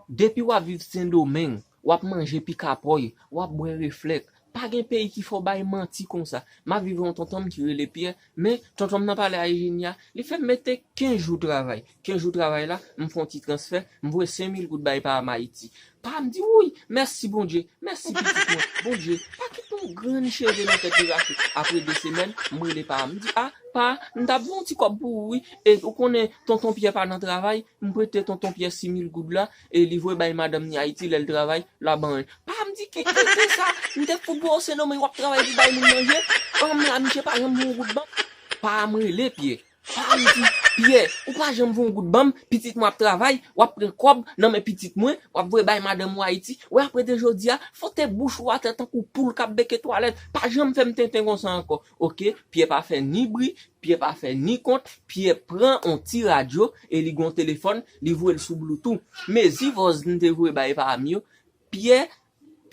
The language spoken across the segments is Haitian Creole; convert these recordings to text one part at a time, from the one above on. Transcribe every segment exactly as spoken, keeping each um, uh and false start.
Depi w ap viv Sendomeng, w ap manje pikapòy, w ap bwè reflèk. Pa gen peyi ki fè w bay manti konsa. M ap viv yon tonton m ki rele Pyè, men tonton m nan pale a Ejenia, li fè m mete kenz jou travay. Kenz jou travay la, m fè yon ti transfè, m voye senk mil goud bay pa m Ayiti. Pa m di, "Wouy, mèsi Bondye, mèsi pitit mwen, Bondye, pa kite yon grenn cheve nan tèt li rache." Apre de semèn, m rele pa m, m di, "A, pa, m t ap voye yon ti kòb pou ou wi, e ou konnen tonton Pyè pa nan travay, m prete tonton Pyè sis mil goud la, e li voye bay madanm ni Ayiti, lè l travay, l a ban mwen." Pa m di, "Ki tenten sa, m te fout bò Sendomeng, w ap travay pou bay moun manje, anm la, misye pa janm voye yon goud ban m." Pa m rele Pyè. Pa m di, "Pyè, ou pa janm voye yon goud ban m, pitit mwen ap travay, w ap pran kòb nan men pitit mwen, w ap voye bay madanm ou Ayiti, wè apre de jodi a, fote bouch ou atè tankou poul k ap beke twalèt, pa janm fè m tenten konsa ankò." Oke, Pyè pa fè ni bri, Pyè pa fè ni kont, Pyè pran yon ti radyo e li gen yon telefòn, li voye l sou Bluetooth. Mezi vòz m te voye bay pa m yo, Pyè,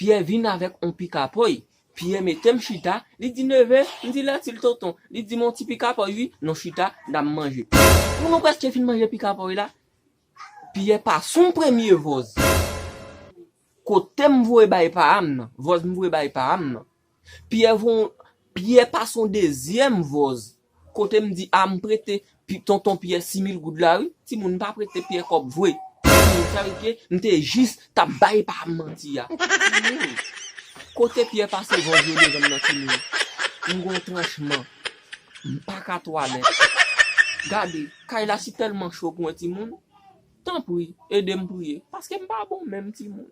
Pyè vin avèk yon pikapòy. Pyè mete m chita, li di, "Neve," m di, "Lètil tonton." Li di, "M yon ti pikapòy wi, non chita, n ap manje." Pou nou prèske fin manje pikapòy la, Pyè pase yon premye vòz. Kote m voye bay pa m nan, vòz m voye bay pa m nan. Pyè voye, Pyè pase yon dezyèm vòz. Kote m di, "A, m prete pi-, tonton Pyè sis mil goud la wi." Timoun, pa prete Pyè kòb vre. Timoun, sa vle di m te jis t ap bay pa m manti a. Timoun, kote Pyè pase vòz yo devan m nan, timoun, m gon tranchman. M pa ka twalèt. Gade, kay la si tèlman cho pou mwen, timoun. Tanpri, ede m priye, paske m pa bon menm, timoun.